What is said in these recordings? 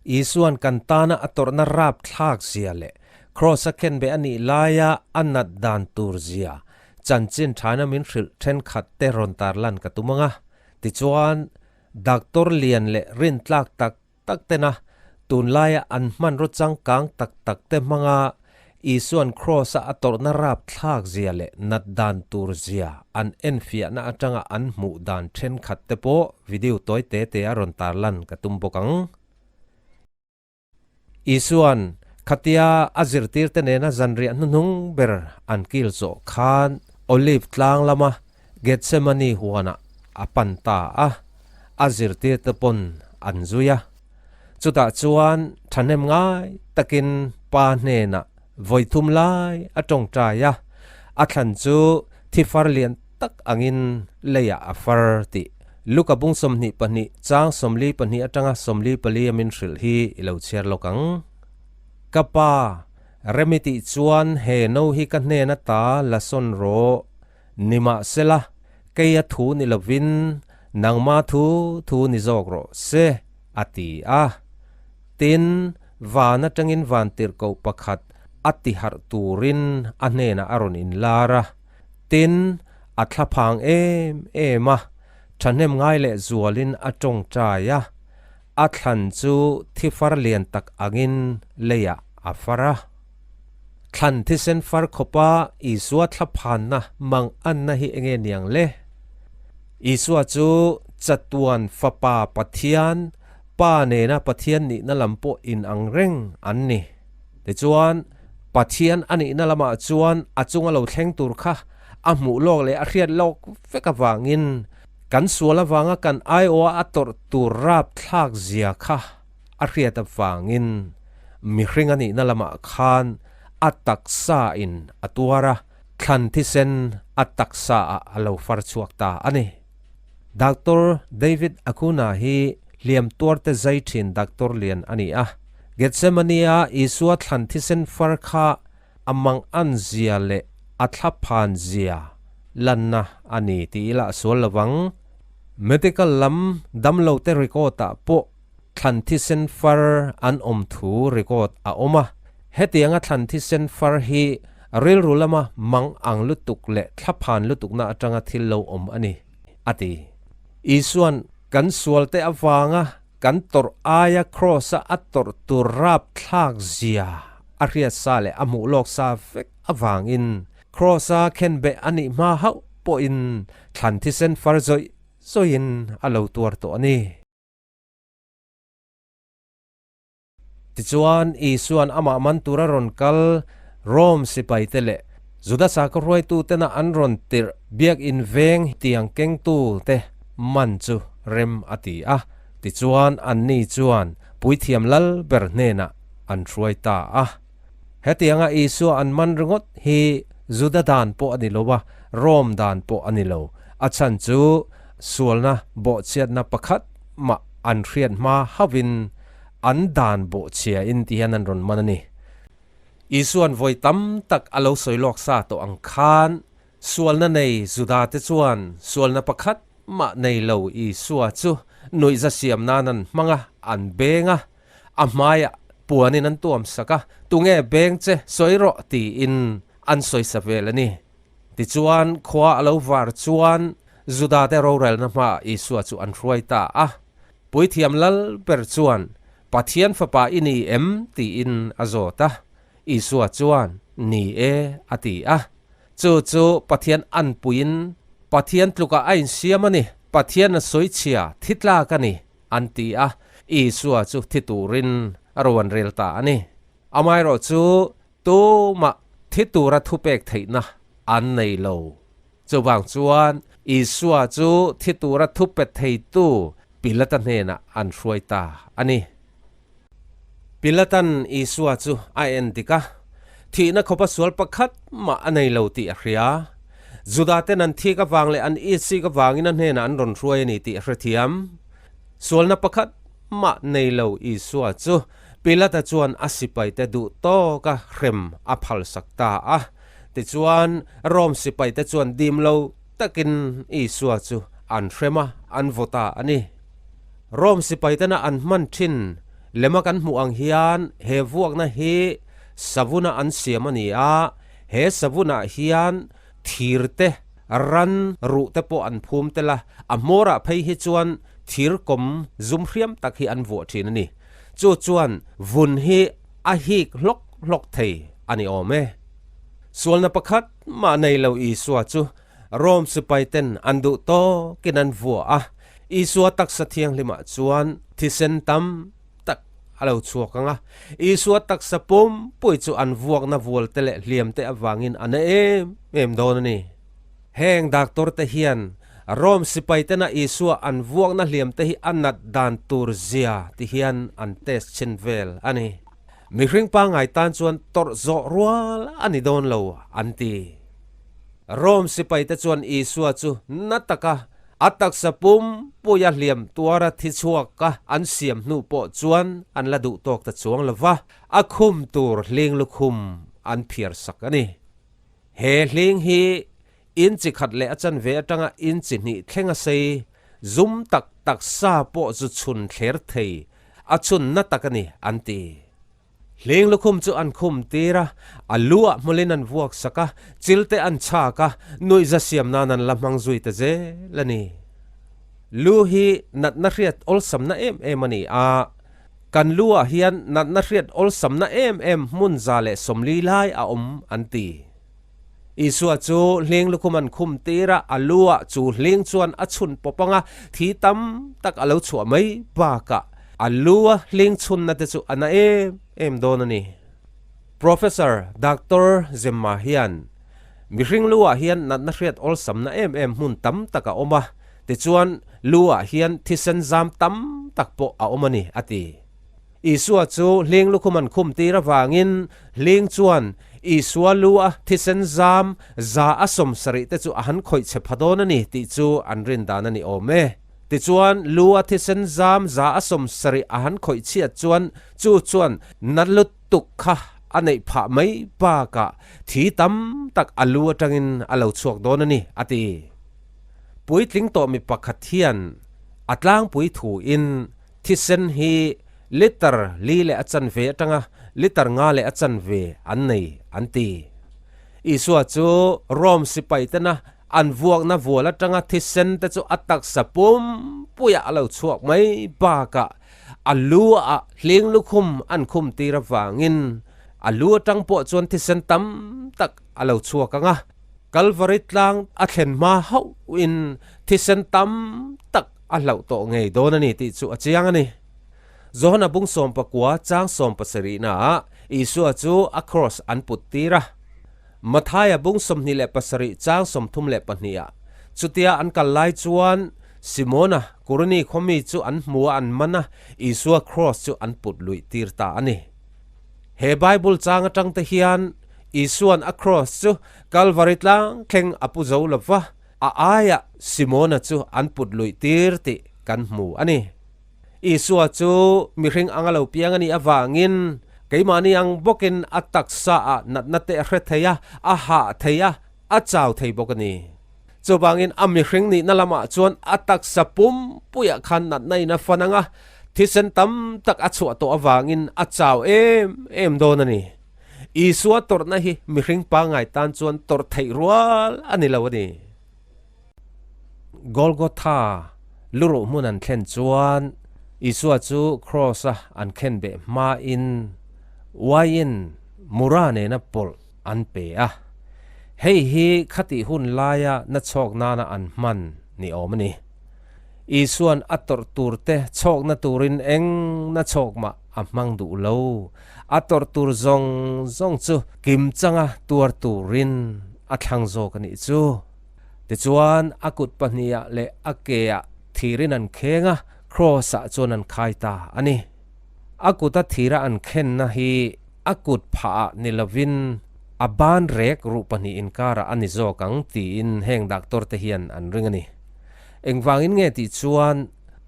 Isuan kan tana a tawrhna rapthlak zia leh Kraws-a khenbeh a nih laia a nat dan tur zia chanchin thaina min hrilh thenkhat te rawn tarlan ka tum ang a. Tichuan, Doctor lian leh rintlak tak tak tena tunlaia an hmanraw changkang tak tak te hmanga Isuan Kraws-a a tawrhna rapthlak zia leh nat dan tur zia an enfiahna atanga an hmuh dan thenkhat te pawh video tawi te te a rawn tarlan ka tum bawk ang. Isuan khatia a zirtirte nena zanriah hnuhnung ber an kil zawh khan Olive tlang lama Gethsemane huanah a pan ta a, a zirtirte pawn an zui a. Chutah chuan thahnem ngai takin Pa hnenah vawi thum lai a tawngtai a, a thlan chu thi far lian tak angin leiah a far tih Luka bung 22 chang 42 atanga 44 a min hrilh hi i lo chhiar lawk ang. Ka pa, rem i tih chuan he no hi ka hnen ata la sawn rawh. Nimahsela, kei a thu ni lovin nangma thu thu ni zawk rawh se, a ti a. Tin, van atangin vantirhkoh pakhat a tiharh turin a hnenah a rawn inlar a. Tin, a thlaphang em em a, thahnem ngai leh zualin a tawngtai a, a thlan chu thi far lian tak angin leiah a far a. Thlan thisen far khawpa Isua thlaphanna mang anna hi enge niang le? Isua chu chatuan Fapa Pathian, Pa nena Pathian nihna lam pawh inang reng an ni. Tichuan, Pathian a nihna lamah chuan a chunga lo thleng tur kha a hmuh lawk leh a hriat lawk vek avangin kan sual avanga kan aiawha a tawrh tur rapthlak zia kha a hriat avangin mihring a nihna lamah khan a taksa in a tuar a, thlan thisen a taksa ah a lo far chhuak ta a ni. Doctor David Acuna hi hliam tuarte zai thin doctor lian a ni a. Gethsemane-a Isua thlan thisen far kha a mang-an zia leh a thlaphan zia lanna a ni ti ila a sual lovang. Medical lam damlote record-ah pawh thlan thisen far an awm thu record a awm a. Hetianga thlan thisen far hi rilru lama mang ang lutuk leh thlaphan lutukna atanga thil lo awm a ni, a ti. Isuan kan sualte avanga kan tawrh aia Kraws-a a tawrh tur rapthlak zia a hriat sa leh a hmuh lawk sa vek avangin Kraws-a khenbeh a nih hma hauh pawhin thlan thisen far zawih zawihin a lo tuar tawh a ni. Tichuan, Isua'n amah man tura rawn kal Rome sipaite leh Juda sakhaw hruaitutena an rawn tirh biakinn veng tiang kengtute man chu rem a ti a. Tichuan, anni chuan puithiam lal ber hnenah an hruai ta a. Hetianga Isua an man ringawt hi Juda dan pawh a ni lo a, Rome dan pawh a ni lo. A chhan chu sualna bawhchhiatna pakhat mah an hriat hma hauhin An dan bawhchhia in ti hian an rawn man a ni. Isua'n vawi tam tak a lo sawi lawk sa tawh ang khan, sualna nei Juda te chuan sualna pakhat mah nei lo Isua chu nuihza siam nan an hmang a, an beng a, a hmaiah puanin an tuam sak a, tunge beng che sawi rawh tiin an sawisa vel a ni. Tichuan khua a lo var chuan Juda te rorelna hmaah Isua chu an hruai ta a. Puithiam lal ber chuan, Pathian Fapa i ni em? tiin a zawt a. Isua chuan, Ni e, a ti a. Chu chu Pathian anpuiin Pathian tlukah a insiam a ni, Pathian a sawichhia thi tlak a ni, an ti a. Isua chu thi turin a ro an rel ta a ni. Amaherawhchu, tumah thi tura thupek theihna an nei lo. Chuvang chuan Isua chu thi tura thu pe theitu Pilata hnenah an hruai ta a ni. Pilatan Isua chu a en dik a, thihna khawpa sual pakhat mah a nei lo tih a hria. Judaten an thik avang leh an itsik avangin a hnenah an rawn hruai a ni tih a hrethiam. Sualna pakhat mah nei lo Isua chu Pilata chuan a sipaite duh tawka hrem a phalsak ta a. Tichuan, Rom sipaite chuan dim lo takin Isua chu an hrem a, an vaw ta a ni. Rom sipaitena an hman thin Lema kan hmuh ang hian he vuakna hi savuna an siam a ni a, he savunah hian thir te, ran ruh te pawh an phum tel a, a hmawrah phei hi chuan thir kawm zum hriam tak hi an vuah thin a ni. Chu chuan vun hi a hik hlawk hlawk thei a ni awm e. Sualna pakhat mah nei lo Isua chu Rome sipai ten an duh tawkin an vuah a, Isua taksa thianghlimah chuan thisen tam tak a lo chhuak ang a, Isua taksa pumpui chu an vuakna vual te leh hliam te avangin a na em em dawn a ni. Heng doctor te hian Rome sipai tena Isua an vuakna hliam te hi a nat dan tur zia ti hian an test chhin vel a ni. Mihring pangngai tan chuan tawrh zawh rual a ni dawn lo an ti. Rome sipaite chuan Isua chu na taka a taksa pumpuia hliam tuara thi chhuaka an siam hnu pawh chuan an la duh tawk ta chuang lo va, a khum tur hling lukhum an phiar sak a ni. He hling hi inchi khat leh a chanve atanga inchi hnih thleng a sei, zum tak taksa pawh zu chhun thler thei, a chhun na tak a ni an ti. Hling lukhum chu an khum tir a, a lu ah hmulin an vuak sak a, chil te an chhak a, nuihza siam nan an la hmang zui ta zel a ni. Lu hi natna hriat awlsamna em em a ni a, kan lu ah hian natna hriat awlsamna em em hmun 140 lai a awm an ti. Isua chu hling lukhum an khum tir a, a lu ah chu hling chuan a chhun pawp ang a, thi tam tak a lo chhuah mai bakah a lu a hling chhunna te chu a na em em dawn a ni. Professor Doctor Zemma hian mihring lu ah hian natna hriat awlsamna em em hmun tam tak a awm a, tichuan lu ah hian thisen zam tam tak pawh a awm a ni, a ti. Isua chu hling lukhum an khum tir avangin hling chuan Isua lu a thisen zam 170 te chu a han khawih chhe pha dawn a ni tih chu an rin dan a ni awm e. Tichuan lu a thisen zam 170 a han khawih chhiat chuan chu chuan na lutuk kha a neih phah mai bakah thi tam tak a lu atangin a lo chhuak dawn a ni, a ti. Puitling tawh mi pakhat hian a tlangpui thuin Thisen hi litre li leh a chanve atanga litre nga leh a chanve an nei an ti. Isua chu Rome sipai tena an vuakna vual atanga thisen te chu a taksa pumpuiah a lo chhuak mai bakah a lu ah hling lukhum an khum tir avangin a lu atang pawh chuan thisen tam tak a lo chhuak ang a. Kalvari tlang a thlen hma hauhin thisen tam tak a hlauh tawh ngei dawn a ni tih chu a chiang a ni. Johana bung 19 chang 70 naah Isua chu a kraws an put tir a. Mathaia bung 27 chang 32 ah chutia an kal lai chuan Simona, Kurini khawmi chu an hmu a an man a, Isua kraws chu an put luih tir ta a ni. He Bible chang atang te hian Isuan a kraws chu Kalvari tlang thleng a pu zo lo va, A aiah Simona chu an put luih tir tih kan hmu a ni. Isua chu mihring anga lo piang a nih avangin keimahni ang bawkin a taksa ah natna te a hre thei a, a hah thei a, a chau thei bawk a ni. Chuvangin a mihring nihna lamah chuan a taksa pumpuiah khan natna in a fan ang a, thisen tam tak a chhuah tawh avangin a chau em em dawn a ni. Isua tawrhna hi mihring pangngai tan chuan tawrh theih rual a ni lo a ni. Golgotha luruh hmun an thlen chuan Isua chu kraws-a an khen beh hmain uaiin mura nena pawlh an pe a. Hei hi khatih hun laia nachhawk nana an hman ni awm a ni. Isua'n a tawrh turte chhawkna turin eng nachhawk mah a hmang duh lo. A tawrh tur zawng zawng chu kimchanga tuar turin a thlang zawk a nih chu. Tichuan, a kut pahniha leh a keah thirin an kheng a, kraws-ah chuan an khai ta a ni. A kuta thira an khenna hi a kut phahah ni lovin a ban rek ruh pahnih inkarah a ni zawk ang tiin heng doctor te hian an ring a ni. Engvangin nge tih chuan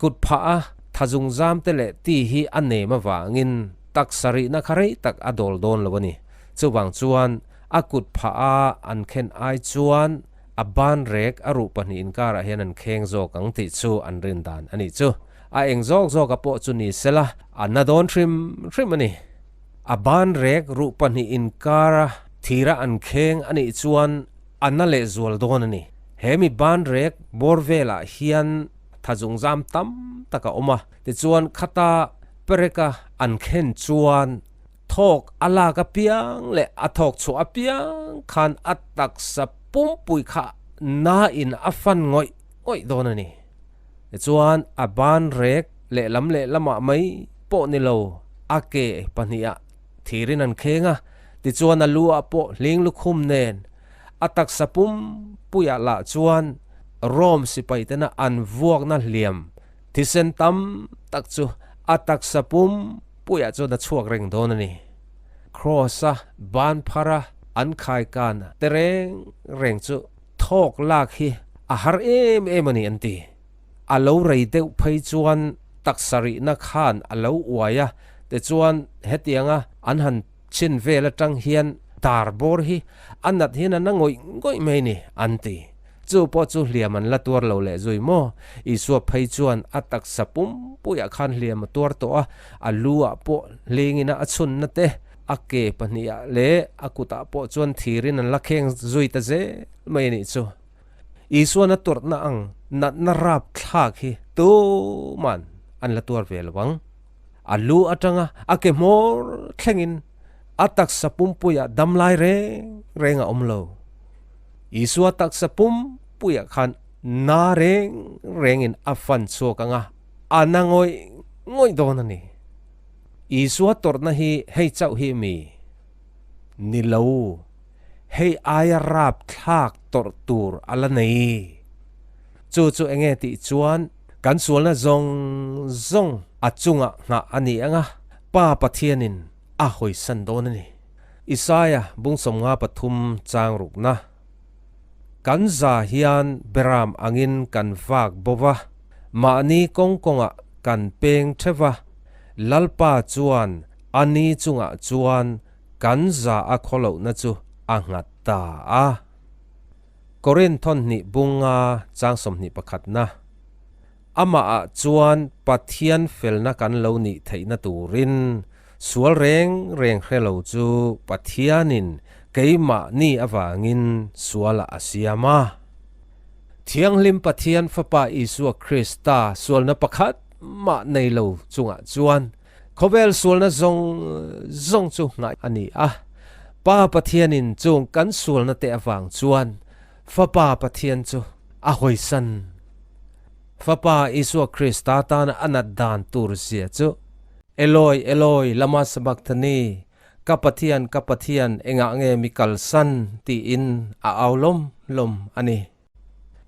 kut phah a thazung zam te leh ti hi a nem avangin taksa rihna kha rei tak a dawl dawn lo a ni. Chuvang chuan a kut phah a an khen ai chuan a ban rek a ruh pahnih inkarah hian an kheng zawk ang tih chu an rin dan a nih chu. A eng zawk zawka pawh chu ni sela, a na dawn hrim hrim a ni. A ban rek ruh pahnih inkara thira an kheng a nih chuan a na lehzual dawn a ni. He mi ban rek bawr velah hian thazungzam tam tak a awm a, tichuan khata pereka an khen chuan thawk a lak apiang leh a thawk chhuah apiang khan a taksa pumpui kha nain a fan ngawih ngawih dawn a ni. Tichuan a ban rek lehlam lehlamah mai pawh ni lo a ke pahnihah thirin an kheng a, tichuan a lu ah pawh hling lukhum nen a taksa pumpuiah lah chuan Rome sipai tena an vuakna hliam thisen tam tak chu a taksa pumpuiah chuan a chhuak reng dawn a ni. Kraws-a ban phara an khaikan te reng reng chu thawk lak hi a har em em a ni an ti. A lo rei deuh phei chuan taksa rihna khan a lo uai a, tichuan hetianga an han chhin vel atang hian dar bawr hi a nat hian a na ngawih ngawih mai ni an ti. Chu pawh chu hliam an la tuar lo leh zui maw? Isua phei chuan a taksa pumpuiah khan hliam a tuar tawh a, a lu ah pawh hlingin a chhunna te, a ke pahnihah leh a kutah pawh chuan thirin an la kheng zui ta zel mai a nih chu. Isuan a tuarhna ang natna rap thlak hi tuman an la tuar ve lo ang. A lu atanga a ke hmawr thlengin a taksa pumpuiah damlai reng reng a awm lo. Isua taksa pumpuiah khan na reng rengin a fan chhuak ang a, a na ngawih ngawih dawn a ni. Isua tawrhna hi hei chauh hi mi? Ni lo. Hei aia rapthlak tawrh tur a la nei. Chu chu enge tih chuan kan sualna zawng zawng a chungah nghah a ni ang a, Pa Pathianin a hawisan dawn a ni. Isaia bung 53 chang rukna. Kan za hian beram angin kan vak bo va, mahni kawng kawngah kan peng theuh va, Lalpa chuan a ni chungah chuan Kan za a khawlohna chu a nghat ta a. Korinth thawnhnih bunga chang 21 na. Amahah chuan Pathian felna kan lo nih theihna turin sual reng reng hre lo chu Pathianin keimahni avangin sualah a siam a. Thianghlim Pathian Fapa Isua Krista sualna pakhat mah nei lo chungah chuan Khawvel sualna zawng zawng chu nghah a ni a, Pa Pathianin chung kan sualna te avang chuan Fapa Pathian chu a hawisan. Fapa Isua Krista tana a nat dan tur zia chu, Eloi, Eloi, lama sabachthani, Ka Pathian, ka Pathian, engah nge mi kalsan? tiin a au lawm lawm a ni.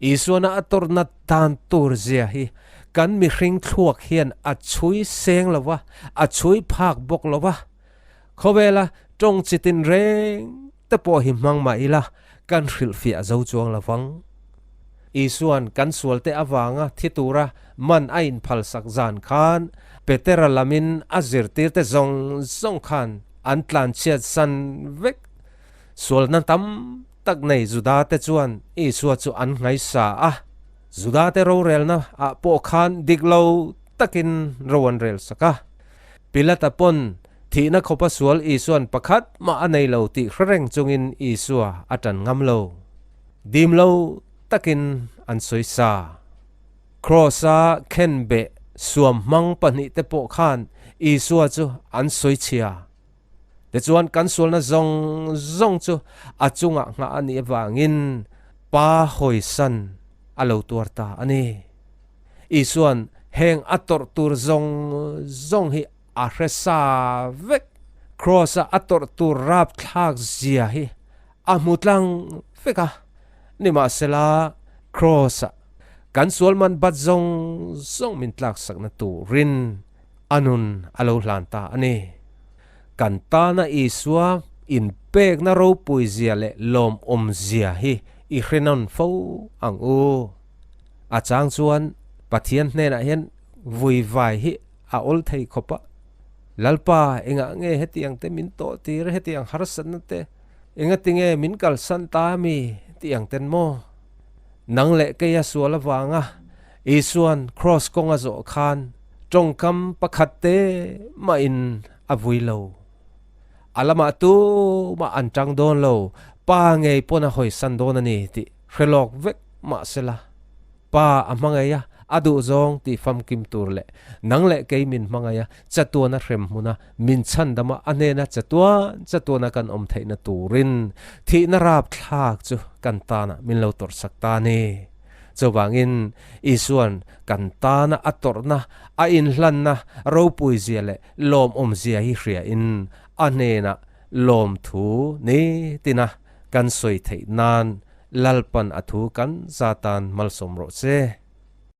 Isuana a tawrhna tan tur zia hi kan mihring thluak hian a chhui seng lo va, a chhui phak bawk lo va. Khawvela tawng chi tinreng te pawh hi hmang mah ila kan hrilhfiah zo chuang lo vang. Isuan kan sualte avanga thi tura man a inphalsak zan khan Petera lamin a zirtirte zawng zawng khan an tlanchhiat san vek. Sualna tam tak nei Juda te chuan Isua chu an ngaisa a, Juda te rorelna ah pawh khan dik lo takin ro an rel sak a. Pilata pawn thihna khawpa sual Isua'n pakhat mah a nei lo tih hre reng chungin Isua a tan ngam lo. Dim lo takin an sawi sa. Kraws-a khenbeh suam hmang pahnih te pawh khan Isua chu an sawi chhia. Tichuan kan sualna zawng zawng chu a chungah nghah a nih avangin Pa hawisan a lo tuar ta a ni. Isuan heng a tawrh tur zawng zawng hi a hre sa vek. Kraws-a a tawrh tur rapthlak zia hi a hmu tlang vek a. Nimahsela Kraws-a kan sual man bat zawng zawng min tlaksakna turin A nun a lo hlan ta a ni. Kan tana Isua inpekna ropui zia leh lawmawm zia hi i hre nawn fo ang u. A chang chuan Pathian hnenah hian vui vai hi a awl thei khawp a. Lalpa, engah nge hetiang te min tawh tir, hetiang harsatna te, engatinge min kalsan ta mi tih ang ten maw? Nang leh keia sual avanga. Isuan Kraws kawng a zawh khan tawngkam pakhat te mahin a vui lo. A lamah tumah an tang dawn lo, Pa ngei pawn a hawisan dawn a ni tih hre lawk vek mah sela. Pa a hmangaih a, a duhzawng tih famkim tur leh nang leh kei min hmangaih a, chatuana hrem hmuna min chhandama a hnena chatuan chatuana kan awm theihna turin thihna rapthlak chu kan tana min lo tawrhsak ta a ni. Chuvangin Isuan kan tana a tawrhna, a inhlanna ropuizia leh lawmawmzia hi hriain a hnenah lawmthu nitina kan sawi theih nan Lalpan a thu kan za tan malsawm rawh che.